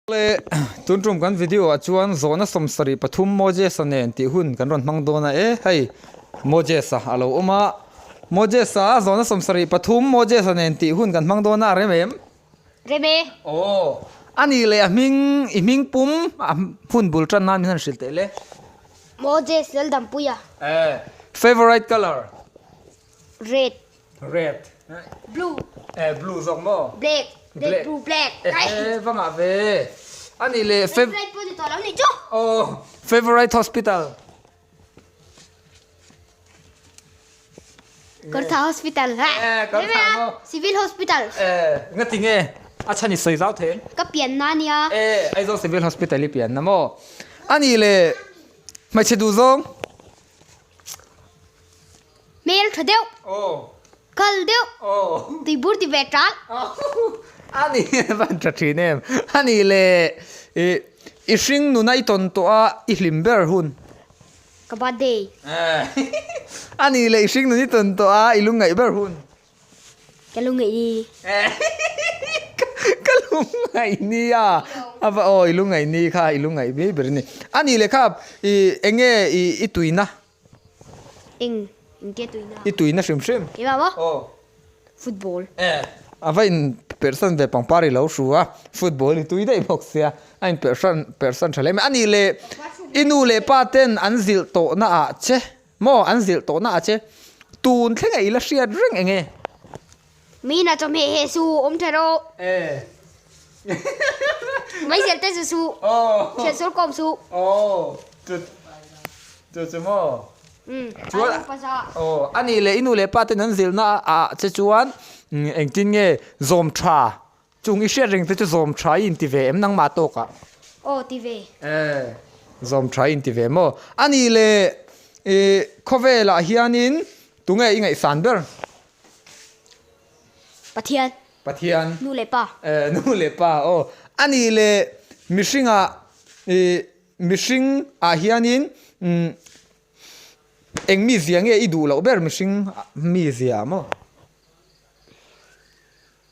Le, tun tum kan video ah chuan zawhna 73 Moses-a nen tih hun kan rawn hmang dawn a e, hei Moses-a a lo awm a, Moses-a zawhna 73 Moses-a nen tih hun kan hmang dawn a, a rem em? Rem e. Aw, a nih leh a hming, i hming pum a hun bul tan nan min han hrilh teh le. Moses Laldampuia. E, favourite colour? Red. Red. Blue. Eh, blue zawk maw? Black. Black, blue, black. Eh, va ngah ve. A nih leh Favorite pawh ni tawh lo nih chu. Oh, favorite hospital. Kawrtha hospital. Eh, Kawrtha maw? Civil hospital. Eh, ngati nge? A chhan i sawi zau thei. Ka pianna a nia. Eh, Aizawl Civil Hospital i pianna maw? A nih leh hmeichhe duh zawng? Hmel tha deuh. Aw. Kal deuh. Aw. Tuibur ti ve tal. A ni van tha thin em. A ni le i i hring nuna i tawn tawh a i hlim ber hun. Ka birthday. A ni le i hring nun i tawn tawh a i lungngaih ber hun. Ka lungngaih ni. Ka lungngaih ni a, a va aw i lungngaih ni kha i lungngaih mai ber a ni. A nih leh kha i eng nge i i tuina? Eng eng nge tuina? I tuina hrim hrim. Keimah maw? Aw. Football. E a va in perhsan ve pangpar i lo hru a, football i tui daih bawk sia, a in perhsan perhsan tha hle mai. A nih leh i nu leh pa ten an zilh tawhna ah che Maw an zilh tawh na a che. Tun thleng a i la hriat reng eng e? Mi na chawhmeh he su awm tha rawh. E. Mai zel te zu su. Aw. Thian sual kawm su. Aw. Chu chu chu maw? Um. Chuan Anu pa za. Aw. A nih leh i nu leh pa ten an zilh na a che chuan engtin nge zawm tha Chung i hriat reng te chu zawm tha i inti ve em nangmah tawk ah? Aw ti ve. E, zawm tha i inti ve maw? A nih le i khawvel ah hianin tunge i ngaihsan ber? Pathian. Pathian. Nu leh pa. E, nu leh pa aw. A nih le mihring ah i mihring ah hianin umm eng mizia nge i duh loh ber mihring mizia ah maw?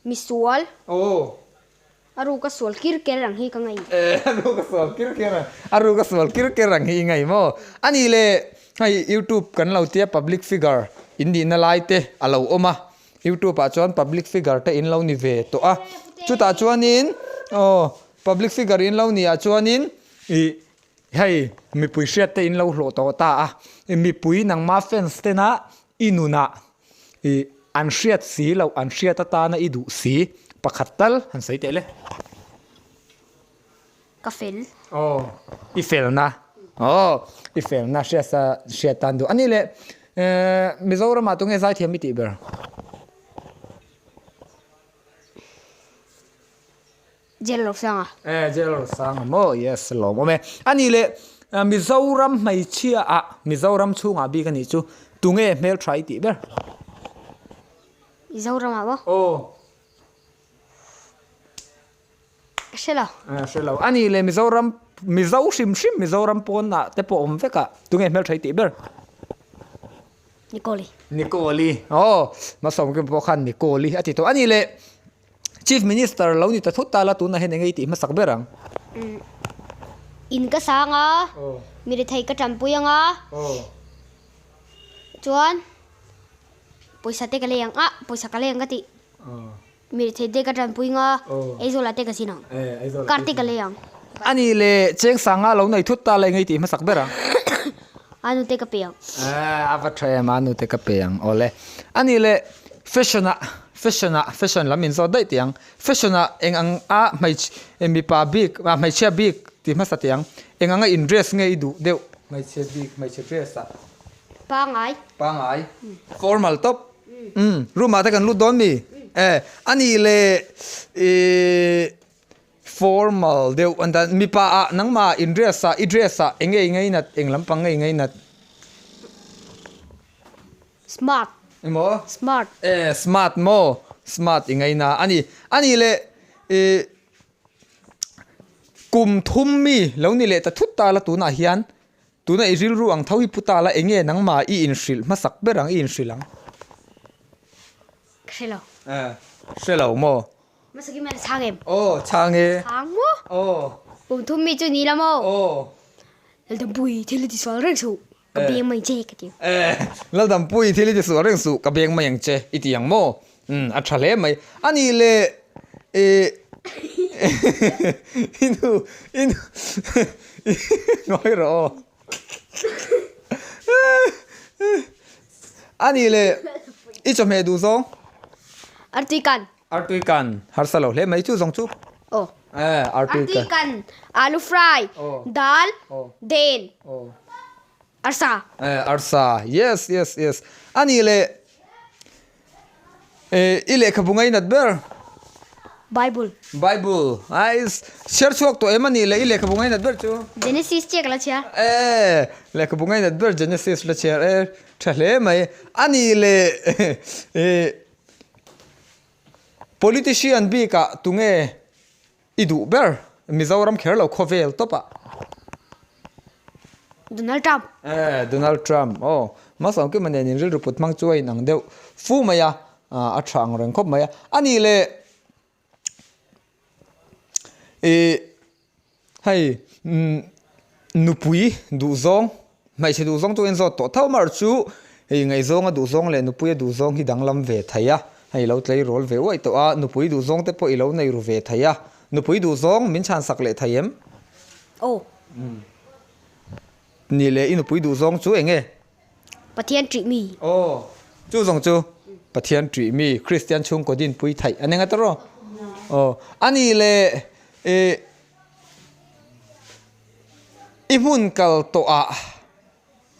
Misual. Aw. A ruk a sual kir ker ang hi ka ngaih. Eh, a ruk a sual kir ker ang, a ruk a sual kir ker ang hi i ngaih maw? A nih le, hei youtube kan lo tia public figure in nihna lai te a lo awm a, youtube ah chuan public figure te in lo ni ve tawh a, chutah chuanin aw public figure in lo ni ah chuanin ih hei mipui hriat te in lo hlawh tawh ta a, mipui nangma fans tena i nunah I an hriat si loh, an hriat atana i duh si pakhat tal han sawi teh le. Ka fel. Aw, i felna. Aw, i felna hriat sa hriat tan duh. Ani leh Mizoramah tunge zaithiam i tih ber? Jail Rosanga. E, Jail Rosanga maw? Yes, lawm awm e. Ani leh Mizoram hmeichhia ah, Mizoram chhungah bik anih chu, tunge hmeltha i tih ber? Mizoram ah maw? Aw. Ka hre lo. E, hre lo. Ani leh Mizoram, Mizo hrim hrim Mizoram pawn ah te pawh awm vek ah, tunge hmeltha i tih ber? Nicole-i. Nicole-i. Aw, Malsawmkima pawh khan Nicole-i a ti tawh. Ani leh Chief Minister lo ni ta thut ta la tunah hian enge i tih hmasak ber ang? In ka sang a, mi rethei ka tanpui ang a, chuan pawisa te ka lei ang a, pawisa ka lei ang ka tih, mi rethei te ka tanpui ang a, Aizawl ah te ka zin ang, car te ka lei ang. A nih leh Chengsanga lo nei thut ta la enge i tih hmasak ber ang? A nu te ka pe ang. A va tha em a, a nu te ka pe ang awle. A nih leh Fashion ah Fashion ah fashion lam in zawt daih tih ang. Fashion ah eng ang a hmeichhe mipa bik ah hmeichhia bik tih hmasa tih ang. Eng anga in dress nge i duh deuh hmeichhe bik hmeichhe dress ah. Pangai. Pangai. Formal tawp. Umm room ah te kan lut dawn mi? E a nih leh ihh formal deuh an tan mipa ah nangmah in dress ah i dress ah eng nge i ngainat eng lampang nge i ngainat? Smart. Emaw? Smart. Eh, smart maw? Smart i ngaina a ni. A nih leh ih kum thum mi lo ni leh ta thut ta la tunah hian tuna i rilru ang tho hi pu ta la eng nge nangmah i inhrilh hmasak ber ang i inhrilh ang? Hre lo. Eh, hre lo maw? Hmasa kim a la chhang em? Aw, chhang e. Chhang maw? Aw. Kum thum mi chu ni la maw? Aw. Laldampui thil i ti sual reng suh, ka beng mai ang che ka ti. Eh, Laldampui thil i ti sual reng suh, ka beng mai ang che i ti ang maw? Umm, a tha hle mai. A nih le, eh, i nu, i nu, ngawi rawh aw. A nih le, i chawhmeh duh zawng? Artui kan. Artui kan harsa lo hle mai chu zawng chu. Aw. Eh, artui kan. Artui kan, alu fry, dal, den, arsa. Eh, arsa. Yes, yes, yes. A nih leh, eh, i lehkhabu ngainat ber? Bible. Bible. Ai, chhiar chhuak tawh em a nih leh i lehkhabu ngainat ber chu? Genesis chiah ka la chhiar. Eh, lehkhabu ngainat ber Genesis la chhiar. Eh, tha hle mai. A nih leh, eh, Politician bikah tunge i duh ber? Mizoram kher lo khawvel tawp ah. Donald Trump. Eh, Donald Trump. Aw, Malsawm Kima nen in rilru put hmang chu a inang deuh fu mai a, a tha ang reng khawp mai a. A nih leh ih hei nupui duhzawng hmeichhe duhzawng chu a inzawt tawh tho mar chu hei ngaihzawnga duhzawng leh nupuia duhzawng hi danglam ve thei a, hei lo tleirawl ve uaih tawh a, nupui duhzawng te pawh i lo nei ru ve thei a, nupui duhzawng min chhansak leh thei em? Aw. Nih leh i nupui duhzawng chu eng nge? Pathian ṭih mi. Aw, chu zawng chu Pathian ṭih mi, Kristian chhungkaw dinpui theih a ni nga tawrh aw. Aw, a nih leh ih i hmun kal tawh ah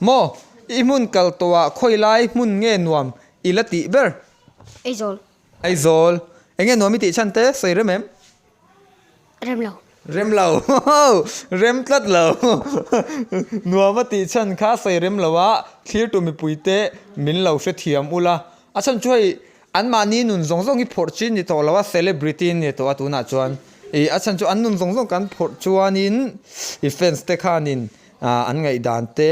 maw i hmun kal tawh ah khawi lai hmun nge nuam i la tih ber? Aizawl. Aizawl. Eng nge nuam i tih chhan te sawi rem em? Rem lo. Rem lo. Rem tlat lo. Nuam a tih chhan kha sawi rem lo a, thlirtu mipuite min lo hrethiam ula. A chhan chu hei anmahni nun zawng zawng hi phawrh chin ni tawh lo a, celebrity ni tawh a tunah chuan. Ih a chhan chu an nun zawng zawng kan phawrh chuanin i fans te khanin an ngaihdan te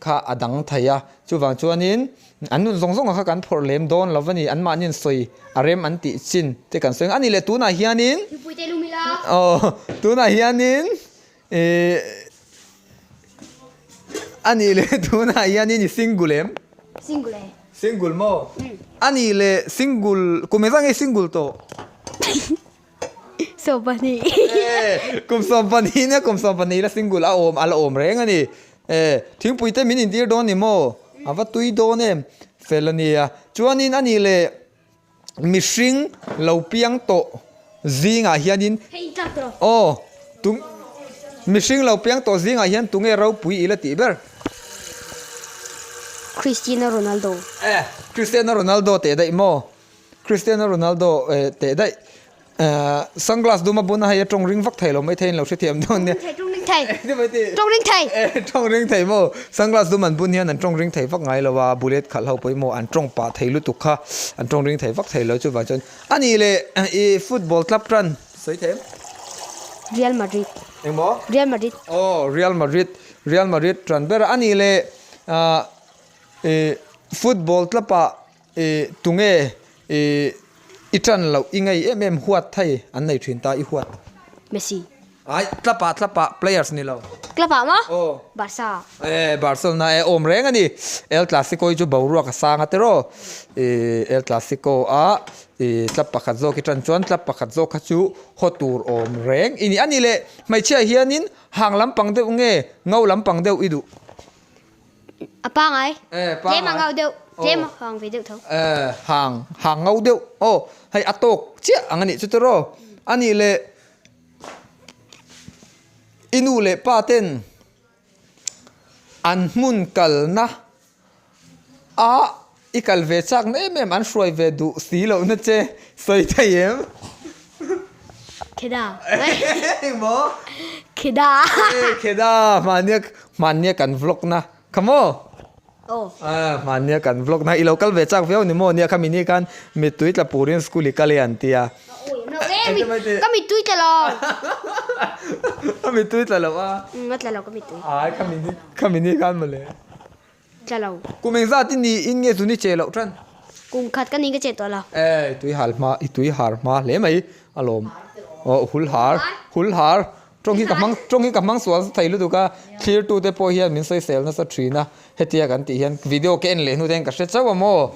kha a dang thei a, chuvang chuanin an nun zawng zawngah kha kan phawrh lem dawn lo a ni, anmahniin sawi a rem an tih chin te kan sawi ang a ni leh tunah hianin aw tunah hianin ih a nih leh tunah hianin i single em? Single e. Single maw? A nih leh single kum engzah nge i single tawh? 12. Eh, kum 12 nia kum 12 la single a awm a la awm reng a ni. Eh, thingpui te min intir dawn ni maw? A va tui dawn em? Fel a nia. Chuanin a nih leh mihring lo piang tawh zingah hianin Aw, tu mihring lo piang tawh zingah hian tunge ropui i la tih ber? Cristiano Ronaldo. Eh, Cristiano Ronaldo teh daih maw? Cristiano Ronaldo teh daih sunglass dum a bun a hei a tawng ring vak thei lo mai thei in lo hrethiam dawn nia. Tawng ring thei, tawng ring thei. Tawng ring thei. Tawng ring thei maw? Sunglass dum an bun hian an tawng ring thei vak ngai lo a, bullet khalh ho pawimawh an tawng pah thei lutuk kha an tawng ring thei vak thei lo chuvang chuan a nih leh i football club tan sawi thei em? Real Madrid. Engmaw? Real Madrid. Aw Real Madrid, Real Madrid tan ber a a nih leh i football club ah I tunge i i tan loh i ngei em em huat thei an nei thin ta i huat. Messi. Ai club ah club ah players ni lo. Club ah maw? Aw. Barca. E Barcelona e awm reng a ni. El Clasico hi chu boruak a sang a tiraw. I El Clasico a i club pakhat zawk i tan chuan club pakhat zawk kha chu haw tur awm reng i ni. A ni leh hmeichhia hianin hang lampang deuh nge ngo lampang deuh i duh? A pangai. Tlem a ngau deuh. Tlem a hang ve deuh tho. Hang, hang ngau deuh. Aw, hei a tawk chiah ang a nih chu tiraw. A nih leh i nu leh pa ten an hmun kalna a i kal ve chak na em em an hruai ve duh si lohna che sawi thei em? Kheda. Engmaw? Kheda. Kheda, hmahnia hmahnia kan vlog na kha maw? Aw. Hmahnia kan vlog na i lo kal ve chak viau ni maw? Nia khami ni khan mittui tla purin school i kal e an ti a. Ka mittui tla lo. Ka mittui tla lo a. A tla lo ka mittui. Ai khami ni khami ni khan mawle. Tla lo. Kum engzat i ni in nge zun i che loh tan? Kum khat ka ni ka che tawh lo. Eh, tui hal hma, i tui har hma hle mai. A lawm. Aw hul har, hul har. Tawng hi ka hmang, tawng hi ka hmang sual thei lutuk a, thlirtu te pawh hian min sawisel nasa thin a, hetia kan tih hian video ka en leh hnu te hian ka hre chauh a maw?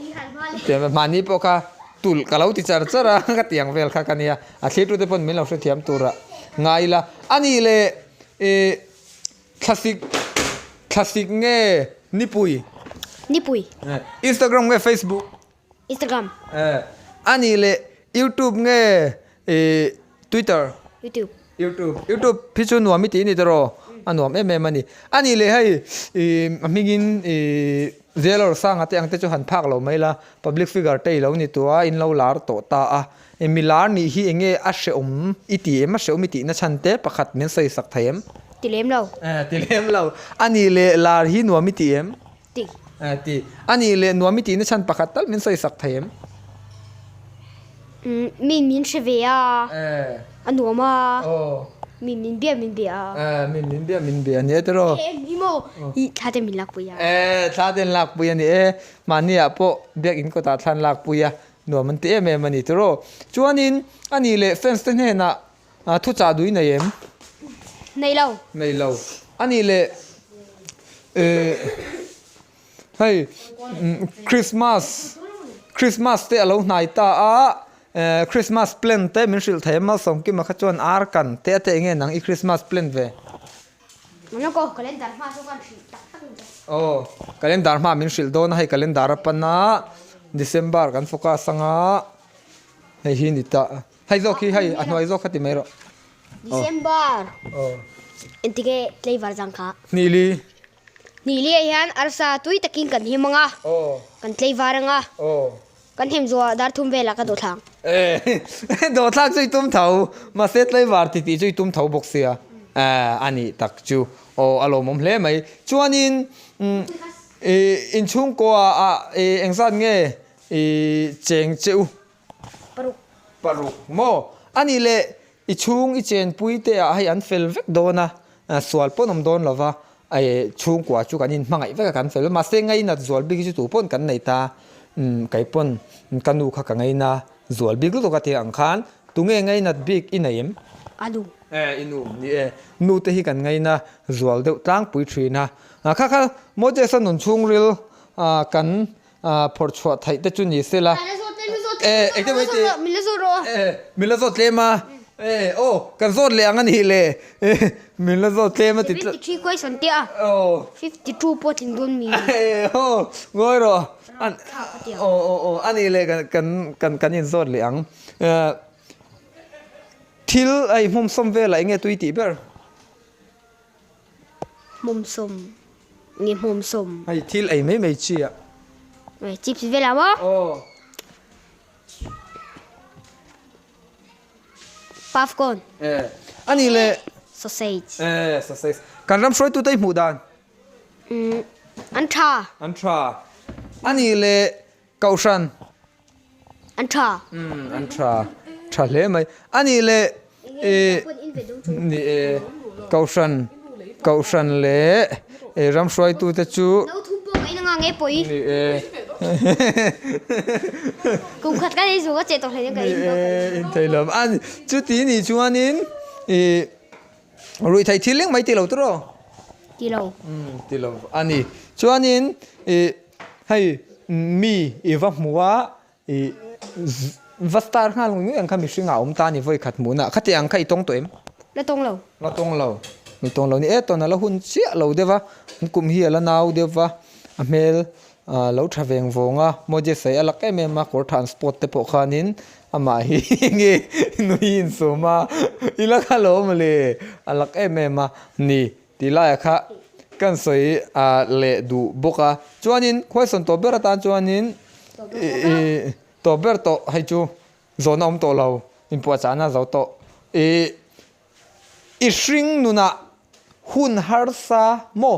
Mahni pawh kha tulh ka lo ti char char a, ka tiang vel kha ka nia, a thlirtu te pawn min lo hrethiam tur a ngai ila. A nih leh ih thlasik, thlasik nge nipui? Nipui. Instagram nge Facebook? Instagram. A nih leh YouTube nge Twitter? YouTube. YouTube. YouTube hi chu nuam i tih a ni tawh a nuam em em a ni. A nih leh hei a hmingin Zealor Sanga te ang te chu han phak lo mai la, public figure te i lo ni tawh a, in lo lar tawh ta a. Mi lar nih hi eng nge a hrehawm i ti em? A hrehawm i tihna chhan te pakhat min sawi sak thei em? Ti lem lo. Ti lem lo. A nih leh lar hi nuam i ti em? Ti. Ti. A nih leh nuam i tihna chhan pakhat tal min sawi sak thei em? Umm, mi min hre ve a. A nuam a. Mi min bia min bia a. Mi min bia min bia a ni e tiraw? E mi maw? I thla te min lakpui a. E, thla te an lakpui a ni e. Mahni ah pawh biakin kawtah thla an lakpui a, nuam an ti em em a ni tiraw? Chuanin a nih leh fans te hnenah Thu chah duh i nei em? Nei lo. Nei lo. A nih leh eh hei Christmas Christmas te a lo hnai ta a eh Christmas plan te min hrilh thei em Malsawmkima kha chuan ar kan te a te enge nang i Christmas plan ve? Mawlawk aw calendar hma chu kan hrilh tak tak ang che. Aw calendar hma min hrilh dawn a hei calendar a pan a December kan focus anga hei hi ni ta. Hei zawk hi hei a hnuai zawk kha ti mai rawh. December. Aw. Engtike tlaivar zang kha? Hnihli. Hnihli ah hian arsa tui takin kan him anga. Aw. Kan tlaivar anga. Aw. Kan him zuah dar thum velah ka dawhthlak. Eh dawhthlak chu i tum tho mahse tlaivar ti tih chu i tum tho bawk sia. Eh a nih tak chu. Aw a lawmawm hle mai. Chuanin inchhungkua ah engzat nge i cheng che u? Paruk. Paruk maw? A nih leh i chhung i chenpui te ah hei an fel vek dawn a, sual pawn awm dawn lo va, chhungkua chu kan inhmangaih vek a kan fel mahse ngainat zual bik hi chu tu pawn kan nei ta, kei pawn ka nu kha ka ngaina zual bik lutuk a tih ang khan tunge ngainat bik i nei em? A nu. E i nu ni e, nu te hi kan ngaina zual deuh tlangpui thin a, kha kha Moses-a nun chhungril kan Phawrh chhuah theih te chu ni se la. Eh, engte mai ti. Min la zawt rawh. Eh, min la zawt tlem a. Eh, aw, kan zawt leh ang a nih le. Eh, min la zawt tlem a ti tlat. 73 question tia. Aw. 52 pawh tling dawn mi. Eh, aw, ngawi rawh. An, aw, aw, aw, a nih le kan kan kan kan in zawt leh ang. Eh, thil a i hmawmsawm velah enge tui tih ber? Hmawmsawm nge hmawmsawm? Hei thil ei mai mai chi a. Hei chips vel ah maw? Aw. Puffcorn. Eh ani le. Sausage. Eh sausage. Kan ram hruaitu te i hmuh dan? Umm an tha. An tha. Ani le Kohhran. An tha. Umm an tha. Tha hle mai. A nih leh eh ni e Kohhran Kohhran leh eh ram hruaitu te chu. No thum pawh ka in anga nge pawi. Ni e. Kum khat kan ei zuh ka che tawh hle ka in Ni e in thei lo. A chuti nih chuanin ih ruihtheih thil eng mai ti lo tawh. Ti lo. Umm ti lo a ni. Chuanin ih. Hei mi i va hmu a, i va star nghal ngawih ngawih ang kha mihring ah a awm ta a ni vawi khat hmuhna ah. Khati ang kha i tawng tawh em? La tawng lo. La tawng lo. I tawng lo ni e, tawn a la hun chiah lo deuh a, an kum hi a la nau deuh va, a hmel lo tha veng vawng a, Moses a i a lak em em a, kawr than sport te pawh khanin amah hi nge nui insawm a, i la kha lo mawle, a lak em em a ni. Tih laiah kha kan sawi leh duh bawk a, chuanin khuaisawn tawh ber atan chuanin ih tawh ber tawh hei chu zawhna awm tawh lo inpuahchahna zo tawh ih i hring nunah hun harsa maw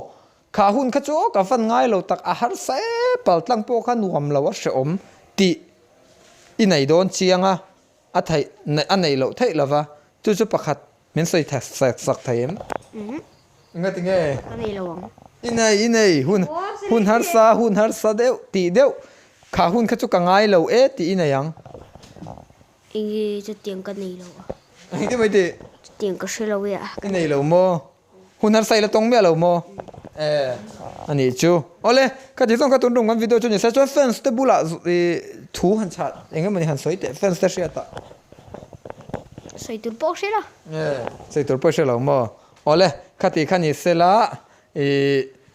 kha hun kha chu aw ka van ngai lo tak a harsa e paltlang pawh kha nuam lo a hrehawm tih i nei dawn chiang a. A theih a neih loh theih lova, chu chu pakhat min sawi sak thei em? Enga ti nge? Ka nei lo ang. I nei, i nei, hun hun harsa, hun harsa deuh tih deuh, kha hun kha chu ka ngai lo e tih i nei ang. Enge chutiang ka nei lo a. Engtin mai tih? Chutiang ka hre lo e a. I nei lo maw? Hun harsa i la tawng miah lo maw? Eh, a nih chu. Awle, ka ti zawng kha tun tum kan video chu ni se chuan fans te bulah i thu han chah eng emawni han sawi teh fans te hriat ah. Sawi tur pawh hre lo. Eh, sawi tur pawh hre lo maw? Awle, kha ti kha ni sela i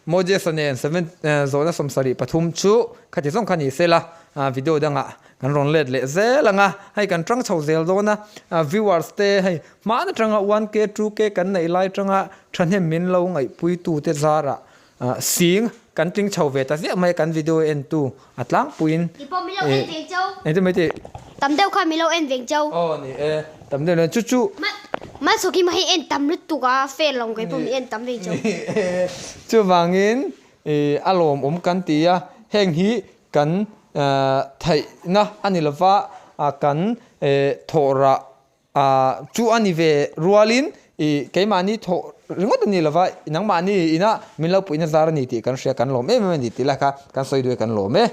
Moses-a nen seven zawhna 73 chu kha ti zawng kha ni sela video dangah kan rawn let leh zel ang a, hei kan tang chho zel dawn a, viewers te hei hmaan atanga 1K 2K kan neih lai tanga thahnem min lo ngaihpuitu te zarah sing kan tling chho ve ta ziah mai a kan video en tu a tlangpuiin Ti pawh min lo en veng chau. Engtin mai tih? Tam deuh kha min lo en veng chau. Aw ni e, tam deuh lo chu chu. Malsawki mah hi en tam lutuk a, fair lo kei pawh min en tam veng chau. Ni e, chuvangin a lawmawm kan ti a, heng hi kan theihna a ni lova, kan thawhrah Chu a ni ve rualin i keimahni thawh ringawt a ni lova, nangmahni ina min lo puihna zar a ni tih kan hria, kan lawm em em a ni tih lai kha kan sawi duai kan lawm e.